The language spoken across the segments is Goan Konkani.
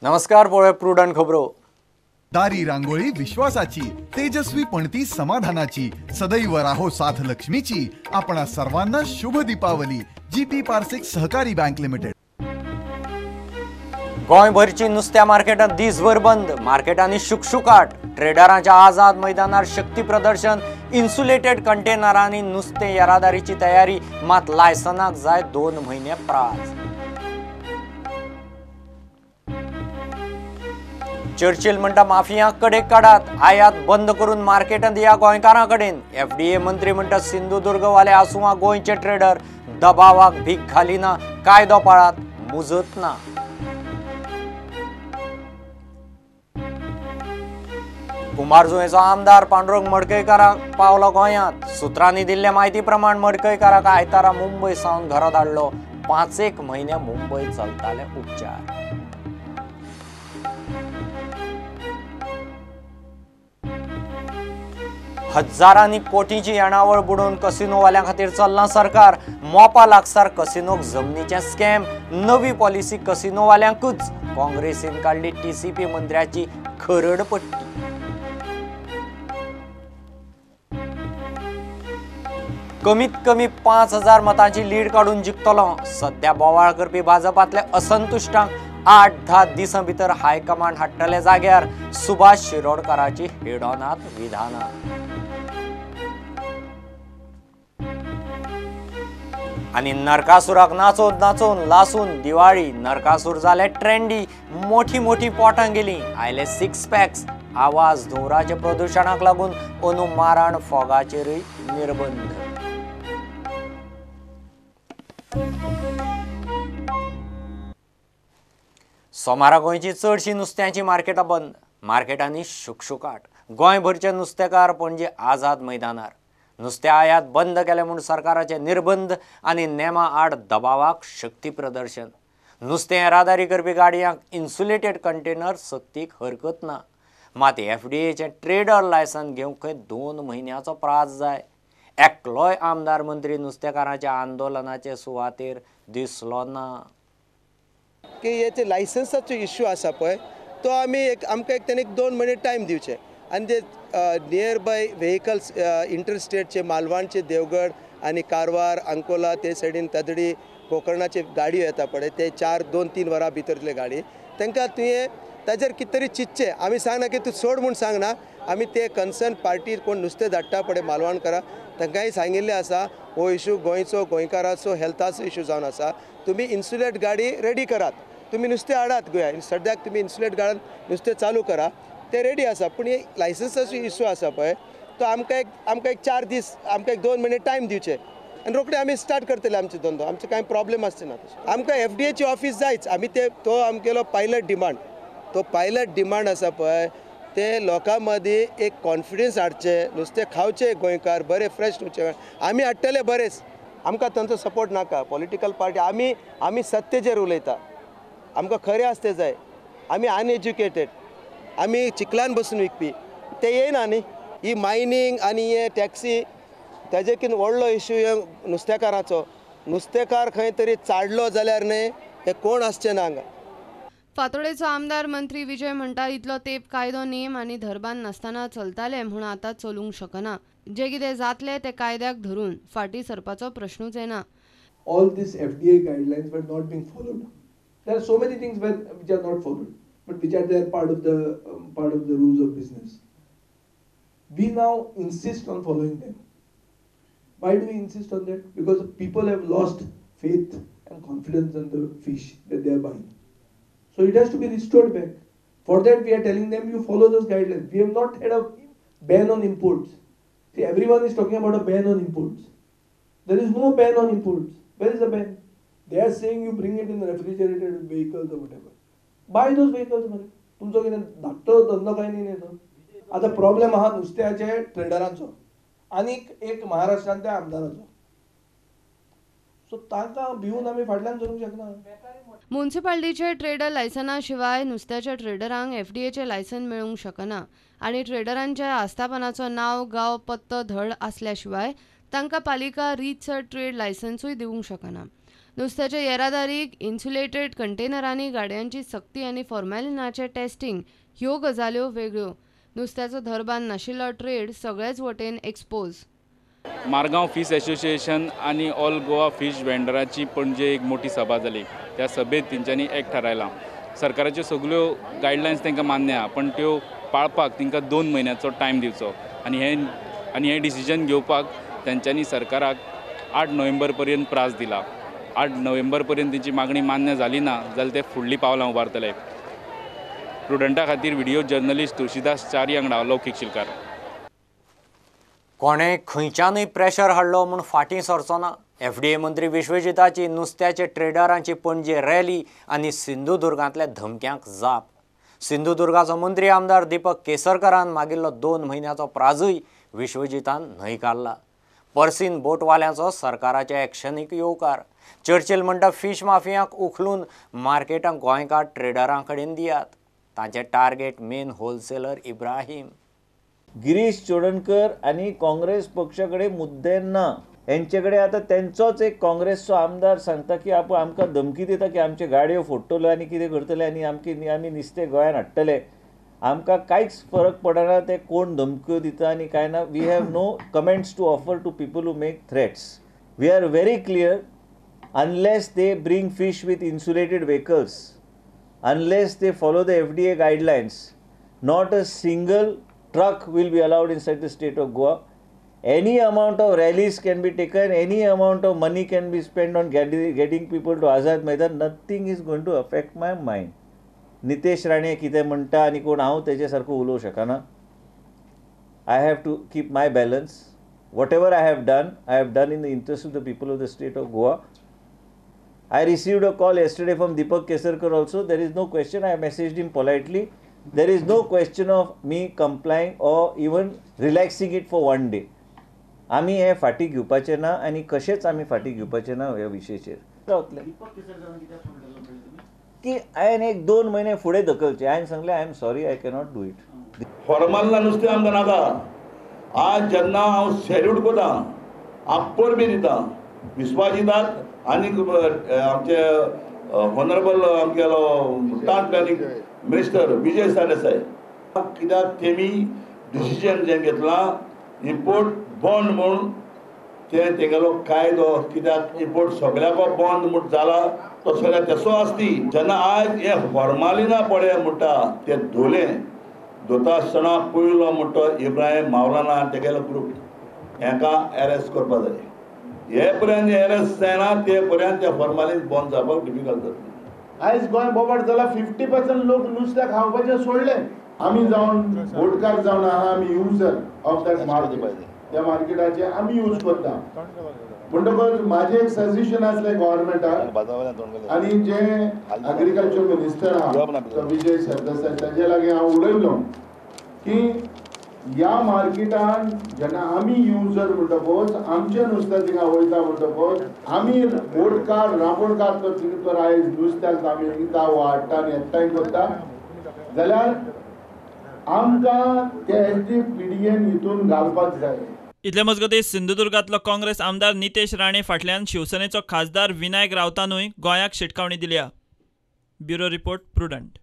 नमस्कार, पळोवया प्रुडंट खबरो. दारी रांगोळी विश्वासाची, तेजस्वी पणती समाधानाची, सदैव राहो साथ लक्ष्मीची. आपणा सर्वांना शुभ दीपावली. जीपी पारसिक सहकारी बँक लिमिटेड. गोंयभरची नुस्त्या मार्केटात दीसभर बंद. मार्केटांनी शुकशुकाट. ट्रेडरांच्या आझाद मैदानार शक्ती प्रदर्शन. इन्सुलेटेड कंटेनरांनी नुस्तें येरादारीची तयारी, मात लायसनाक जाय 2 म्हयने प्राज. चर्चिल म्हणटा माफियांक कडेक काडात, आयात बंद करून मार्केटांत या गोंयकारां कडेन. एफडीए मंत्री म्हणटा सिंधुदुर्गवाले आसूं गोंयचे ट्रेडर, दबावाक भीक घालिना, कायदो पाळात, मुजत ना. कुंभारजुवेचो आमदार पांडुरंग मडकयकाराक पावलो गोंयांत. सुत्रांनी दिल्ले म्हायती प्रमाण मडकयकाराक आयतारा मुंबय सावन घरा धाडलो. 5-1 म्हयने मुंबय चलताले उपचार. हजारांनी कोटींची येणावळ बुडोवन कसिनोवाल्यां खातीर चल्लां सरकार. मोपा लागसार कसिनोक जमनीचें स्कॅम. नवी पॉलिसी कसिनोवाल्यांकूच. काँग्रेसीन काडली टीसीपी मंत्र्याची खरडपट्टी. कमीत कमी 5000 मतांची लीड काडून जिखतलो. सध्या बोवाळ करपी भाजपांतल्या असंतुश्टांक 8-10 दिसां भितर हायकमांड हाडटले जाग्यार. सुभाष शिरोडकाराची हेडोनात विधानां. आनी नरकासुराक नाचोवन नाचोवन लासून दिवाळी. नरकासूर जाले ट्रेंडी. मोठी मोठी पोटां गेली, आयले 6 पॅक्स. आवाज धुंवराच्या प्रदुशणाक लागून अंदू माराण फोगाचेरूय निर्बंध. सोमारा गोंयची चडशी नुस्त्याची मार्केटां बंद. मार्केटांनी शुकशुकाट. गोंयभरचे नुस्तेकार पणजे आझाद मैदानार. नुस्तें आयात बंद केलें म्हूण सरकाराचे निर्बंध आनी नेमा आड दबावाक शक्ती प्रदर्शन. नुस्तें येरादारी करपी गाडयांक इन्सुलेटेड कंटेनर सक्तीक हरकत ना. मात एफडीएचें ट्रेडर लायसन घेवंक खंय 2 म्हयन्याचो प्राज जाय. एकलोय आमदार मंत्री नुस्तेकारांच्या आंदोलनाचे सुवातेर दिसलो ना. की हे लायसन्साचो इश्यू आसा पळय तो आमी एक आमकां एक तेणी 2 म्हयने टायम दिवचे. आनी ते नियर बाय व्हेकल्स इंटरस्टेटचे मालवणचे देवगड आनी कारवार अंकोला ते सायडीन तादडी गोकर्णाचे गाडयो येता पळय ते 4-2-3 वरां भितरले गाडी तांकां तुवें ताजेर कितें तरी चिंतचें. आमी सांगना की तूं सोड म्हूण सांगना, आमी ते कन्सर्न पार्टी कोण नुस्तें धाडटा पळय मालवणकारां तांकांय सांगिल्लें आसा हो इशू गोंयचो गोंयकाराचो हेल्थाचो इशू जावन आसा. तुमी इन्सुलेट गाडी रेडी करात, तुमी नुस्तें हाडात गोंयांत. सद्याक तुमी इन्सुलेट गाडन नुस्तें चालू करा, ते रेडी आसा. पूण हे लायसन्साचो इशू आसा पळय तो आमकां एक 4 दीस आमकां एक 2 म्हयने टायम दिवचे आनी रोखडे आमी स्टार्ट करतले आमचे धंदो. आमचो कांय प्रॉब्लेम आसचे ना. आमकां एफडीएची ऑफीस जायच. आमी ते तो आमगेलो पायलट डिमांड, तो पायलट डिमांड आसा पळय ते लोकां मदीं एक कॉन्फिडन्स हाडचें, नुस्तें खावचें गोंयकार बरें फ्रेश नुस्तें आमी हाडटले बरेंच. आमकां तांचो सपोर्ट नाका. पॉलिटिकल पार्टी आमी आमी सत्तेचेर उलयता, आमकां खरें आसतें जाय. आमी अनएज्युकेटेड, आमी चिखलान बसून विकपी ते येयना न्ही. ही मायनींग आनी हे टॅक्सी ताजे कितें व्हडलो इश्यू हे नुस्तेकाराचो. नुस्तेकार खंय तरी चाडलो जाल्यार न्ही हे कोण आसचे ना हांगा. फातोडेचो आमदार मंत्री विजय म्हणटा इतलो तेंप कायदो नेम आनी धरबान नासतना चलताले म्हूण आतां चलूंक शकना. जे कितें जातलें तें कायद्याक धरून फाटीं सरपाचो प्रश्नूच येना. All these FDA guidelines were not being followed. There are so many things which are not followed, but which are there part of the rules of business. We now insist on following them. Why do we insist on that? Because people have lost faith and confidence in the fish that they are buying. So it has to be restored back. For that we are telling them you follow those guidelines. We have not had a ban on imports. See, everyone is talking about a ban on imports. There is no ban on imports. Where is the ban? They are saying you bring it in refrigerated vehicles or whatever. Buy those vehicles. तुमचो कितें धाकटो धंदो काय न्ही तो. आतां प्रॉब्लेम आहा नुस्त्याचे ट्रेडरांचो आनी एक महाराष्ट्रांतल्या आमदाराचो. सो तांकां भिवन आमी फाटल्यान सरूंक शकना. मुन्सिपाल्टीचे ट्रेडर लायसना शिवाय नुस्त्याच्या ट्रेडरांक एफडीएचे लायसन मेळूंक शकना आनी ट्रेडरांच्या आस्थापनाचो नांव, गांव, पत्तो धड आसल्या शिवाय तांकां पालिका रीतसर ट्रेड लायसन्सूय दिवंक शकना. नुस्त्याचे येरादारीक इन्सुलेटेड कंटेनरांनी गाडयांची सक्ती आनी फॉर्मेलिनाचें टेस्टिंग ह्यो गजाल्यो वेगळ्यो. नुस्त्याचो धरबान नाशिल्लो ट्रेड सगळेच वटेन एक्सपोज. मारगांव फिश एसोसिएशन आनी ऑल गोवा फिश वेंडराची पणजे एक मोठी सभा जाली. त्या सभेत तेंच्यांनी एक थारायलां, सरकाराच्यो सगळ्यो गायडलायन्स तांकां मान्य आहा, पण त्यो पाळपाक तांकां 2 म्हयन्याचो टायम दिवचो आनी हें डिसिजन घेवपाक तेंच्यांनी सरकाराक 8 नोव्हेंबर पर्यंत प्रास दिला. 8 नोव्हेंबर पर्यंत तेंची मागणी मान्य जाली ना जाल्यार ते फुडलीं पावलां उबारतले. प्रुडंटा खातीर व्हिडिओ जर्नलिस्ट तुळशीदास च्यारी वांगडा लौकीक शिलकार. कोणें खंयच्यानूय प्रेशर हाडलो म्हूण फाटीं सरचो ना. एफडीए मंत्री विश्वजिताची नुस्त्याचे ट्रेडरांची पणजे रॅली आनी सिंधुदुर्गांतल्या धमक्यांक जाप. सिंधुदुर्गाचो मंत्री आमदार दीपक केसरकरान मागिल्लो 2 म्हयन्याचो प्राजूय विश्वजितान न्हयकारला. पर्सीन बोटवाल्यांचो सरकाराच्या एक्शनीक येवकार. चर्चिल म्हणटा फिश माफियांक उखलून मार्केटांक गोंयकार ट्रेडरां कडेन दियात. तांचे target main wholesaler Ibrahim. Girish Chodankar आनी काँग्रेस पक्षा कडेन मुद्दे ना. हेंचे कडेन आतां तेंचोच एक काँग्रेसचो आमदार सांगता की आपूण आमकां धमकी दिता की आमचे गाडयो फोडटल्यो आनी कितें करतले आनी आमी नुस्तें गोंयान हाडटले. आमकां कांयच फरक पडना ते कोण धमक्यो दिता आनी कांय ना. We have no comments to offer to people who make threats. We are very clear, unless they bring fish with insulated vehicles, unless they follow the FDA guidelines, not a single truck will be allowed inside the state of Goa. Any amount of rallies can be taken, any amount of money can be spent on getting people to Azad Maidan, nothing is going to affect my mind. Nitesh Rane कितें म्हणटा आनी कोण हांव तेजे सारको उलोवंक शकना. I have to keep my balance. Whatever I have done in the interest of the people of the state of Goa. I received a call yesterday from Deepak Kesarkar also. There is no question. I messaged him politely. There is no question of me complying or even relaxing it for one day. आमी हे फाटी घेवपाचे ना आनी कशेंच आमी फाटी घेवपाचे ना ह्या विशयाचेर. की हांवें 1-2 म्हयने फुडें धकलचे. हांवें सांगलें I am sorry, I cannot do it. Formal नुस्तें आमकां नाका. आज जेन्ना हांव सॅल्यूट करता, हांव परबी दिता विस्वाजिताक आनी आमचे ऑनरेबल आमगेलो town planning minister Vijay Sardesai, कित्याक तेमी डिसिजन जें घेतलां इम्पोर्ट बॉन्ड म्हूण तें तेगेलो कायदो, कित्याक इम्पोर्ट सगळ्याको बॉन्ड म्हूण जाला तो सगळ्या तेसो आसती. जेन्ना आयज हें फॉर्मालिना पळय म्हणटा ते धोलें धोता आसतना पयलो म्हणटा इब्राहीम मावलाना आनी तेगेलो ग्रूप हेंकां एरेस्ट करपा जाय. हे पर्यंत एरेस्ट जायना ते पर्यंत ते फॉर्मालीन बॉन्ड जावपाक डिफिकल्ट जातली. आयज गोंय बोबाट जाला, 50% लोक नुस्तें खावपाचें सोडलें. आमी जावन बोटकार जावन आहा, आमी युजर ऑफ that market, त्या मार्केटाचे आमी यूज करता. म्हणटकच म्हाजें एक सजेशन आसलें गव्हर्मेंटाक आनी जे एग्रीकल्चर मिनिस्टर आहा विजय सरदेसाय ताजे लागीं हांव उलयल्लो की ह्या मार्केटान जेन्ना आमी युजर म्हणटकच आमचें नुस्तें थिंगा वयता म्हणटकच आमी बोटकार राबोडकार तर थिंगा तर आयज नुस्त्याक आमी विकता हाडटा आनी एकठांय करता जाल्यार आमकां ते S D P D N हितून घालपाक जाय. इतले मजगतीं सिंधुदुर्गांतलो काँग्रेस आमदार नितेश राणे फाटल्यान शिवसेनेचो खासदार विनायक राऊतानूय गोंयाक शिटकावणी दिल्या. Bureau report, Prudent.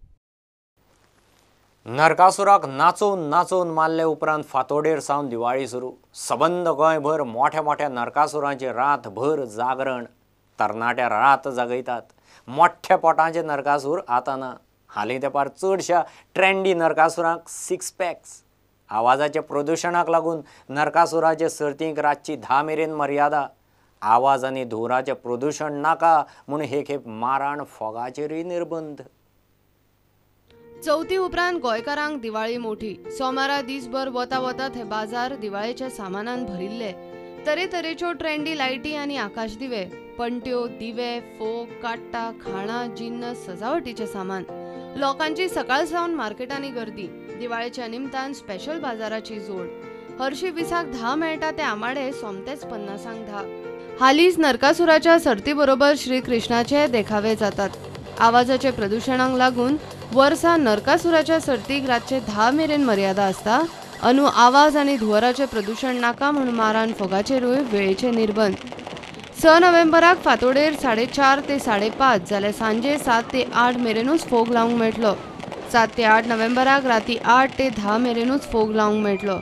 नरकासुराक नाचोवन नाचोवन मारले उपरांत फातोडेर सावन दिवाळी सुरू. सबंद गोंयभर मोठ्या मोठ्या नरकासुरांचे रातभर जागरण. तरणाट्या रात जागयतात. मोठ्या पोटांचे नरकासूर आतां ना. हालीं तेंपार चडश्या ट्रेंडी नरकासुरांक 6 पॅक्स. आवाजाच्या प्रदुशणाक लागून नरकासुराचे सर्तींक रातची 10 मेरेन मर्यादा. आवाज आनी धुंवराचें प्रदुशण नाका म्हूण हे खेप माराण फोगाचेरूय निर्बंध. चवथी उपरांत गोंयकारांक दिवाळी मोठी. सोमारा दिसभर वता वता हे बाजार दिवाळेच्या सामानान भरिल्ले. तरेतरेच्यो ट्रेंडी लायटी आनी आकाश दिवे, पणट्यो, दिवे, फोग, काट्टा, खाणां, जिन्नस, सजावटीचें सामान. लोकांची सकाळ सावन मार्केटांनी गर्दी. दिवाळेच्या निमतान स्पेशल बाजाराची जोड. हरशी 20क 10 मेळटा ते आमाडे सोमतेच 50क 10. हालींच नरकासुराच्या सर्ती बरोबर श्रीकृष्णाचे देखावे जातात. आवाजाचे प्रदुशणाक लागून वर्सा नरकासुराच्या सर्तीक रातचे 10 मेरेन मर्यादा आसता. अनु आवाज आनी धुंवराचें प्रदुशण नाका म्हूण मारान फोगाचेरूय वेळेचे निर्बंध. 6 नोव्हेंबराक फांतोडेर 4:30 ते 5:30 जाल्यार सांजे 7 ते 8 मेरेनूच फोग लावंक मेळटलो. 7 ते 8 नोव्हेंबराक राती 8 ते 10 मेरेनूच फोग लावंक मेळटलो.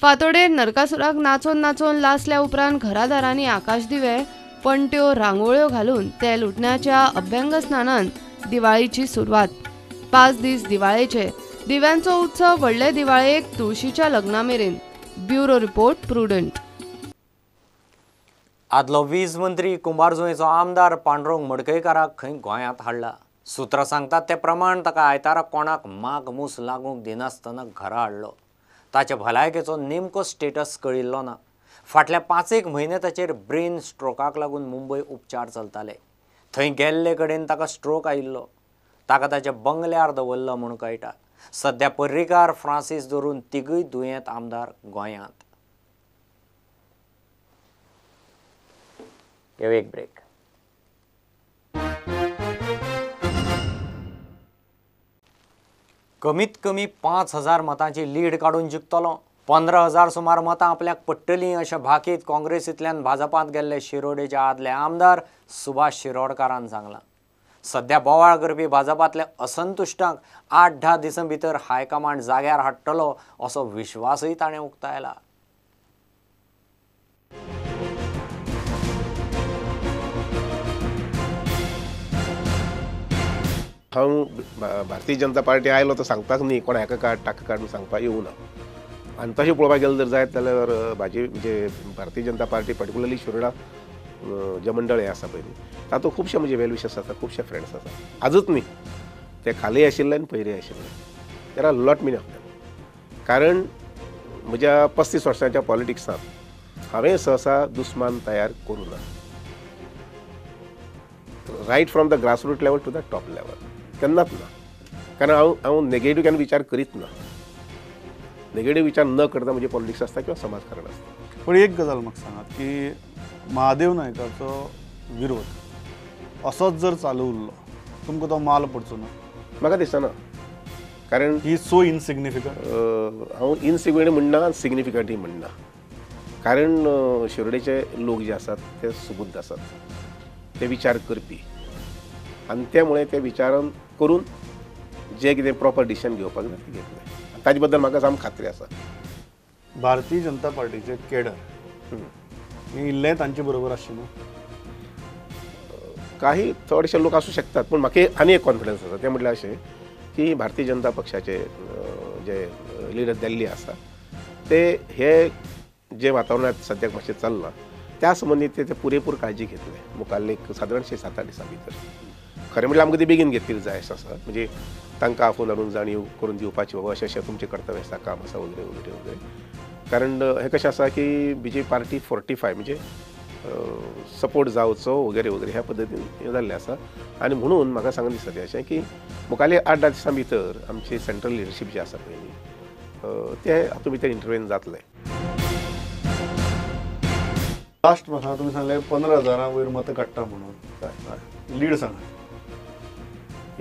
फांतोडेर नरकासुराक नाचोन नाचोन लासल्या उपरांत घरादारांनी आकाशदिवे, पणट्यो, रांगोळ्यो घालून तेल उटण्याच्या अभ्यंग स्नानान दिवाळीची सुरवात. 5 दीस दिवाळेचे दिव्यांचो उत्सव व्हडले दिवाळेक तुळशीच्या लग्ना मेरेन. Bureau report, Prudent. आदलो वीज मंत्री कुंभारजुवेचो आमदार पांडुरंग मडकयकाराक खंय गोंयांत हाडला. सुत्रां सांगतात ते प्रमाण ताका आयतारा कोणाक माग मूस लागूंक दिनासतना घरा हाडलो. ताचे भलायकेचो नेमको स्टेटस कळिल्लो ना. फाटल्या 5-1 म्हयने ताचेर ब्रेन स्ट्रोकाक लागून मुंबय उपचार चलताले. थंय गेल्ले कडेन ताका स्ट्रोक आयिल्लो. ताका ताच्या बंगल्यार दवरलो म्हूण कळटा. सद्या पर्रीकार, फ्रांसीस धरून तिगूय दुयेंत आमदार गोंयांत. एक ब्रेक. कमीत कमी 5,000 मतांची लीड काडून जिखतलो. 15,000 सुमार मतां आपल्याक पडटलीं अशें भाकीत काँग्रेसींतल्यान भाजपांत गेल्ले शिरोडेचे आदले आमदार सुभाष शिरोडकारान सांगलां. सद्या बोवाळ करपी भाजपांतल्या असंतुश्टांक 8-10 दिसां भितर हायकमांड जाग्यार हाडटलो असो विश्वासूय ताणें उक्तायला. हांव भारतीय जनता पार्टी आयलो तो सांगपाक न्ही कोण हेका काड ताका काड म्हूण सांगपाक येवना. आनी तशें पळोवपाक गेलें जर जायत जाल्यार भाजी म्हणजे भारतीय जनता पार्टी पर्टिकुलरली शिरोडा जे मंडळ हें आसा पळय न्ही तातूंत खुबशे म्हजे वेल विशर्स आसा, खुबशे फ्रेंड्स आसा. आजूच न्ही, ते खाली आशिल्ले आनी पयलीं आशिल्ले. There are lot many of them. कारण म्हज्या 35 वर्सांच्या पॉलिटिक्सांत हांवें सहसा दुस्मान तयार करूं ना. Right from the grassroot level to the top level केन्नाच ना. कारण हांव नेगेटीव केन्ना विचार करीत ना. नेगेटीव विचार न करता म्हणजे पॉलिटिक्स आसता किंवा समाजकारण आसता. पण एक गजाल म्हाका सांगात की महादेव नायकाचो विरोध असोच जर चालू उरलो तुमकां तो माल पडचो ना? म्हाका दिसना. कारण ही सो इनसिग्निफिकंट. हांव इनसिग्निफिकंट म्हणना, सिग्निफिकंटय म्हणना. कारण शिरोडेचे लोक जे आसात ते सुबुद्ध आसात, ते विचार करपी आनी त्यामुळे ते विचारान करून जे कितें प्रॉपर डिसिजन घेवपाक जाय तें घेतलें. ताजे बद्दल म्हाका सामकी खात्री आसा. भारतीय जनता पार्टीचे केडर हे इल्लें तांचे बरोबर आसचें ना? काही थोडेशे लोक आसूं शकतात, पूण म्हाका आनी एक कॉन्फिडन्स आसा तें म्हटल्यार अशें की भारतीय जनता पक्षाचे जे लिडर दिल्ली आसा ते हे जे वातावरणांत सद्याक मातशें चल्लां त्या संबंदीत ते पुरेपूर काळजी घेतले मुखाल्ले एक सादारणशे 7-8 दिसां भितर. खरें म्हटल्यार आमकां ती बेगीन घेतली जाय अशें आसा. म्हणजे तांकां आफोवन हाडून जाणीव करून दिवपाची बाबा अशें अशें तुमचें कर्तव्य आसा, काम आसा वगैरे वगैरे वगैरे. कारण हें कशें आसा की बी जे पार्टी 45 म्हणजे सपोर्ट जावचो वगैरे वगैरे ह्या पद्दतीन हें जाल्लें आसा. आनी म्हणून म्हाका सांगून दिसता तें अशें की मुखाल्ले 8-10 दिसां भितर आमची सेंट्रल लिडरशीप जी आसा पळय न्ही ते हातूंत भितर इंटरवेन जातलें. लास्ट म्हाका तुमी सांगलें 15,000 वयर मतां काडटा म्हणून, लीड सांगा.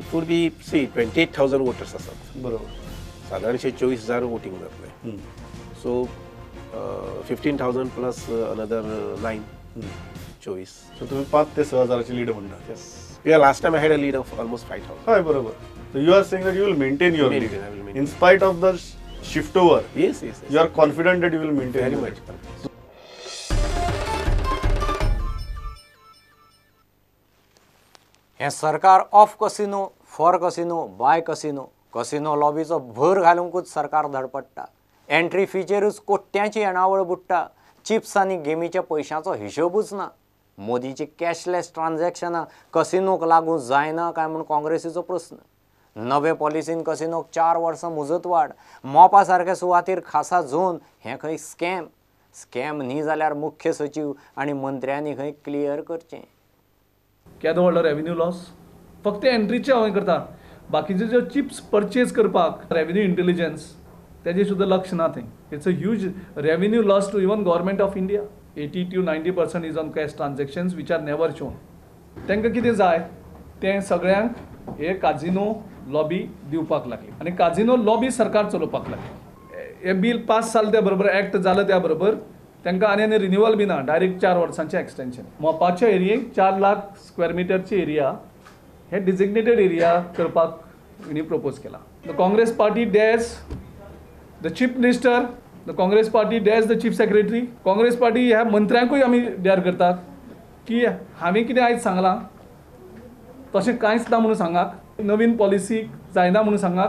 It would be see 28,000 voters आसात. बरोबर. सादारणशे 24,000 वोटींग जातलें. So 15,000 plus another 9, 24. सो तुमी 5 ते 6 हजाराची लीड म्हणटा. Yes. Last time I had a lead of almost 5,000. हय बरोबर. So you are saying that you will maintain your lead in spite of the shift over. Yes yes. You are confident that you will maintain. Very much. हें सरकार of casino, for casino, by casino, casino लॉबीचो भर घालुंकूच सरकार धडपडटा. एंट्री फीचेरूच कोट्यांची येणावळ बुडटा. चिप्स आनी गेमीच्या पयशांचो हिशोबूच ना. मोदीची कॅशलेस ट्रान्झॅक्शनां कसिनोक लागू जायना काय म्हूण काँग्रेसीचो प्रस्न. नवे पॉलिसीन कसिनोक 4 वर्सां मुजतवाड, मोपा सारक्या सुवातीर खासा झोन, हें खंय स्कॅम. स्कॅम न्ही जाल्यार मुख्य सचीव आनी मंत्र्यांनी खंय क्लियर करचें. केदो व्हडलो रेवेन्यू लॉस फक्त एंट्रीचे हांवें करता, बाकीचे ज्यो चिप्स परचेज करपाक रेवेन्यू इंटेलिजन्स तेजें सुद्दां लक्ष ना थंय. It's a huge revenue loss to even government of India. 80 to 90% is on cash transactions which are never shown. तांकां कितें जाय तें सगळ्यांक हे काजिनो लॉबी दिवपाक लागली आनी काजिनो लॉबी सरकार चलोवपाक लागली. हें बील पास जालें त्या बरोबर, एक्ट जालें त्या बरोबर तांकां आनी आनी रिन्युअल बी ना, डायरेक्ट 4 वर्सांचें एक्सटेंशन. मोपाच्या एरियेक 4 लाख स्क्वेअर मिटरची एरिया हे डिजिग्नेटेड एरिया करपाक हिणी प्रपोज केला. The Congress party dares the chief minister, the Congress party dares the chief secretary, Congress party ह्या मंत्र्यांकूय आमी डेअर करतात की हांवें कितें आयज सांगलां तशें कांयच ना म्हणून सांगात, नवीन पॉलिसी जायना म्हणून सांगात,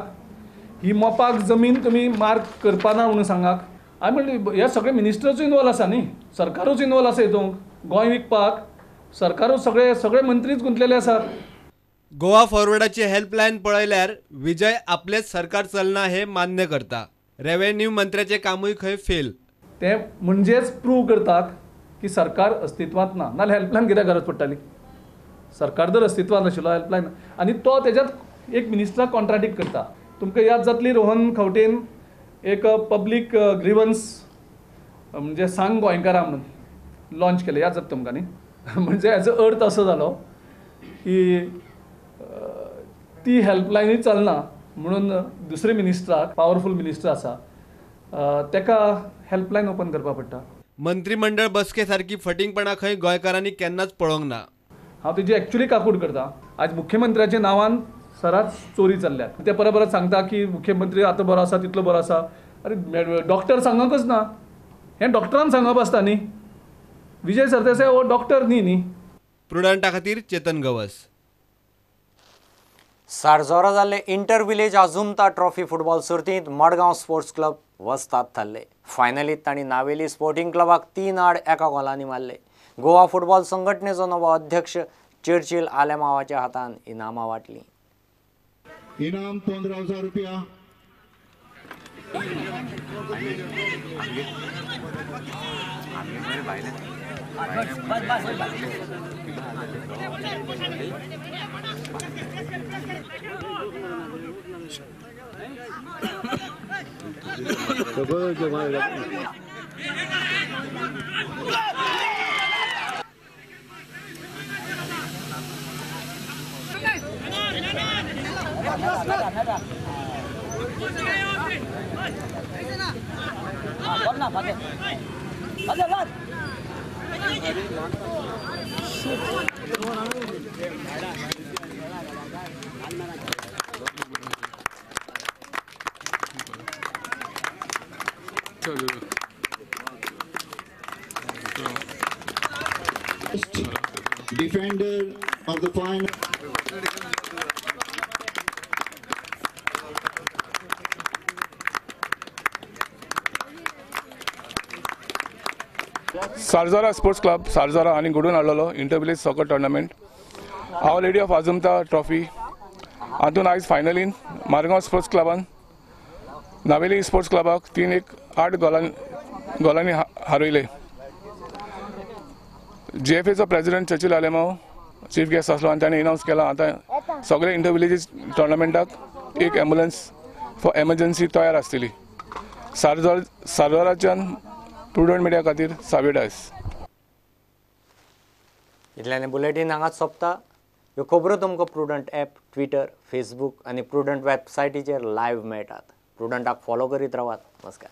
ही मोपाक जमीन तुमी मार्क करपाना म्हणून सांगात. हांवें म्हणलें हे सगळे मिनिस्टर्सूय इनवॉल्व आसा न्ही, सरकारूच इनवॉल्व आसा हितूंक, गोंय विकपाक सरकारूच सगळे सगळे मंत्रीच गुंतलेले आसात. गोवा फॉरवर्डाची हेल्पलायन पळयल्यार विजय आपलेच सरकार चलना हे मान्य करता. रेव्हेन्यू मंत्र्याचे कामूय खंय फेल. ते म्हणजेच प्रूव करतात की सरकार अस्तित्वांत ना, नाल्यार हेल्पलायन कित्याक गरज पडटाली? सरकार जर अस्तित्वांत नाशिल्लो हेल्पलायन, आनी तो तेज्यात एक मिनिस्टराक कॉन्ट्राडिक्ट करता. तुमकां याद जातली रोहन खंवटेन एक पब्लीक ग्रिवन्स म्हणजे सांग गोंयकारा म्हणून लॉन्च केलें, याद जाता तुमकां न्ही? म्हणजे हेजो अर्थ असो जालो की ती हेल्पलायनूय चलना म्हणून दुसरे मिनिस्टराक, पावरफूल मिनिस्टर आसा तेका हेल्पलायन ओपन करपाक पडटा. मंत्रिमंडळ बसके सारकी फटिंगपणा खंय गोंयकारांनी केन्नाच पळोवंक ना. हांव तेजी एक्चुअली काकूट करता. आज मुख्यमंत्र्याच्या नांवान सराच चोरी चल्ल्यात. ते परत परत सांगता की मुख्यमंत्री आतां बरो आसा, तितलो बरो आसा. अरे डॉक्टर सांगकच ना, हें डॉक्टरान सांगप आसता न्ही. विजय सरदेसाय हो डॉक्टर न्ही न्ही. प्रुडंटा खातीर चेतन गवस. सारजोरा जाल्ले inter village Ajunta trophy football सर्तींत मडगांव स्पोर्ट्स क्लब वस्ताद थारले. फायनलींत तांणी नावेली स्पोर्टिंग क्लबाक 3-1 गोलांनी मारले. गोवा फुटबॉल संघटनेचो नवो अध्यक्ष चर्चिल आलेमावाच्या हातान इनामां वांटली. इनाम 15,000 रुपया. Defender of the final. Sarzora sports club Sarzora आनी घडून हाडलेलो inter village soccer tournament our lady of Ajanta trophy हातून आयज फायनलीन मारगांव स्पोर्ट्स क्लबान नावेली स्पोर्ट्स क्लबाक 3-8 गोलांनी हारयले. जी F echo president Churchill Alemao chief guest आसलो आनी ताणें एनावन्स केलां आतां सगळे इंटर विलेजीस टुर्नामेंटाक एक एम्बुलन्स फॉर एमर्जन्सी तयार आसतली. सारजोराच्यान प्रुडंट मिडिया खातीर सावे डायस. इतल्यान बुलेटीन हांगाच सोंपता. ह्यो खबरो तुमकां प्रुडंट ॲप, ट्विटर, फेसबूक आनी प्रुडंट वेबसायटीचेर लायव्ह मेळटात. प्रुडंटाक फॉलो करीत रावात. नमस्कार.